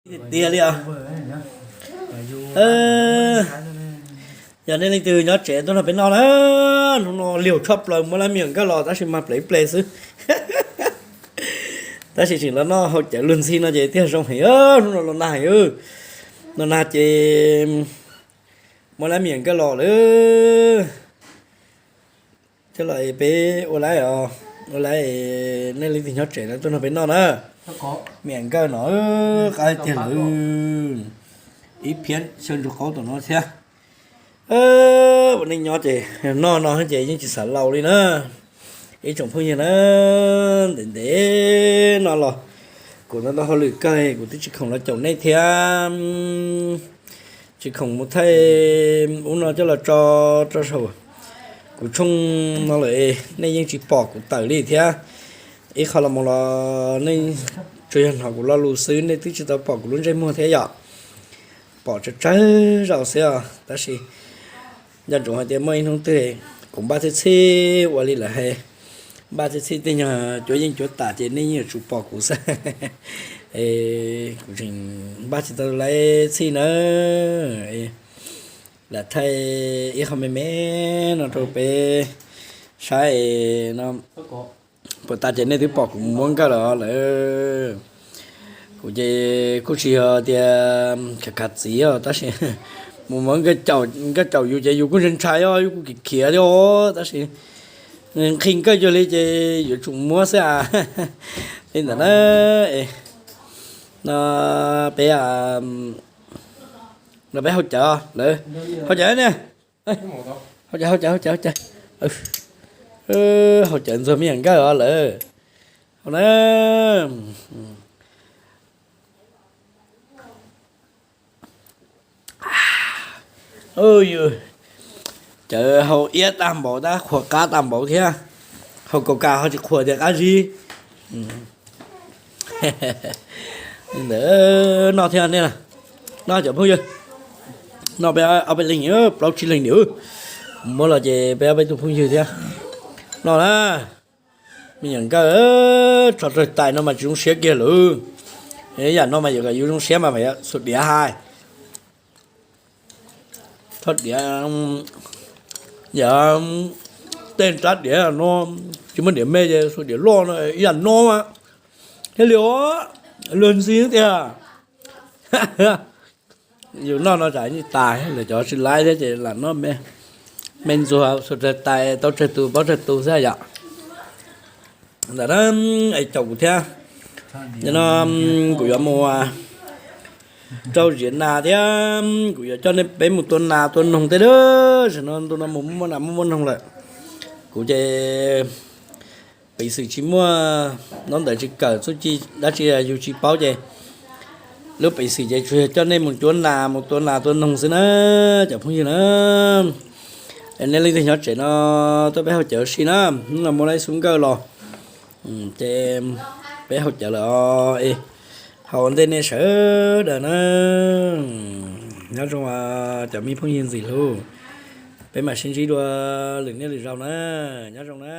Tiag tiag li os. Yog nej leej twg nyob tsev tuaj nrog peb noj na, hnub no liaus tshaj plaws, muab lab me nyuam nkawj los tab sis mag plev plev xwb. Tab sis tseem los noj hau cawv luag ntxhi no ces tiag zoo heev, hnub no los nag heev. Los nag ces muab lab me nyuam nkawj los lawm. Coj los peb ua laib os, ua laib, nej leej twg nyob tsev no tuaj nrog peb noj na. Me nyuam nkawj no qab tiag lawm, ib phiab xyaw ntsuag qaub tom no thiab. Ua neej nyob ces noj no ces yeej tsis xav laus li na. Ib tsoom phooj ywg na, ntev ntev no los kuv tab tom hauj lwm kawg, kuv twb tsis khoom los caum nej thiab, tsis khoom mus thaij ub no coj los tso rau saum kuv tshooj no lawm, nej yeej tsis pom kuv tawm li thiab. Ib qho los mus los nej tsuas yog hnov kuv lo lus xwb, nej twb tsis tau pom kuv lub ntsej muag thiab yom. Pom tsawg tsawg zaus xwb os, tab sis nco ntsoov hais tias muaj ib hnub twg kuv npaj txhij txhij ua li lawv hais, npaj txhij txhij tej nyuag cuab yeej cuab tas ces nej yeej yuav tsum pom kuv xwb. Kuv tseem npaj tsis tau lawv txhij na. Lam thaij ib qho me me no rau peb saib no. Puas tas ces nej twb pom kuv mus muab nkawj lawm lawm. Kuv ces kuj tsis yog tias khav khav txiv os, tab sis mus muab nkawj caum yus ces yus kuj ntshai ntshai os, yus kuj khiav khiav thiab os, tab sis nqhis nkawj cuag li ces yuav tsum muab xwb as. Li ntawd na, no peb, no peb hau cawv lawm, hau cawv ne, hau cawv, hau cawv, hau cawv, hau cawv, hau cawv ntxuag me nyuam nkawj os lawm, hau na. Cawv hau iab tag npaum tab qhuas qab tag npaum thiab, hau kaus kas ho tsis qhuas tias qab zib. Ntawd noj thiab nej, noj cov phooj ywg, noj peb ob peb leeg, plaub tsib leeg dim, muab los ces peb ob peb tug phooj ywg thiab noj na. Me nyuam nkawj, tso rau tais no mas tsis zoo siab kiag lawm. Yam no mas yuav kom yus zoo siab mas xuas diav hais. Txhob diav, yam tej rab diav no tsis muaj diav me ces xuas diav loj no ib yam no mas thiaj li luag ntxhi tiag. Yus noj no tsam yeej tas, lawv cov tsis laib thiab ces lam noj me ntxuag xuas rau tais tau tsawg tus paub tsawg tus xwb yom. Ntawm no es caum kuv thiab, no kuv yuav mus rau ziav nas thiab kuv yuav coj nej peb mus tua nas tua noog tej dab tsi no, ntu no mus muaj nas muaj noog lawm. Kuv ces peev xwm tsis muaj, ntaub ntawv tsis kawm, txuj ci dab tsi yus tsis paub ces lub peev xwm ces tsuas yog coj nej mus cuab nas mus tua nas tua noog xwb na, cov phooj ywg na. Nej leej twg nyob tsev no tuaj peb haus cawv ua si na, hnub no muab lawv xub nkawj los ces peb haus cawv lawm os. Haus ua ntej nej sawv daws na, nyob zoo cov me phooj ywg ntxim hlub, peb mam sib ntsib dua lwm niaj lwm zaus na, nyob zoo na.